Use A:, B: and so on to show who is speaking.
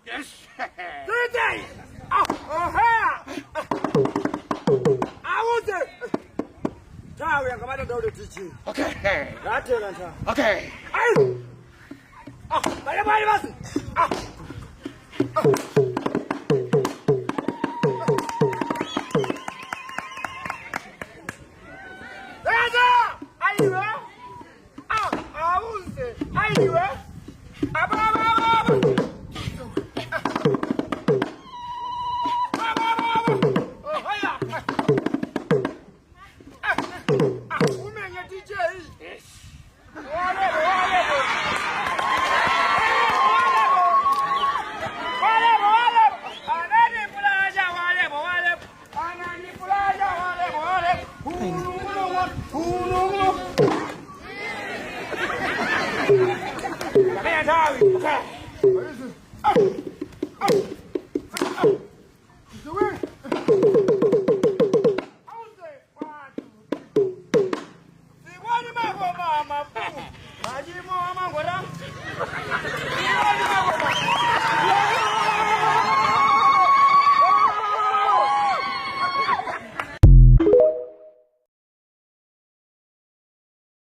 A: Yes.
B: DJ. Ah, oh, Awuze. Tawe yakamata ndaule DJ.
A: Okay.
B: Ngatela nta.
A: Okay.
B: Ayi. Ah, bale bale basi. Ah. Eza! Ayiwe. Ah, awuze. Ayiwe. Aba aba aba. Aba aba aba. Oh, haya. Ah, umenye DJ.
A: Yes.
B: Wale wale. Wale wale. Anani pulaja wale wale. Anani pulaja wale wale. Hulu.
A: Okay.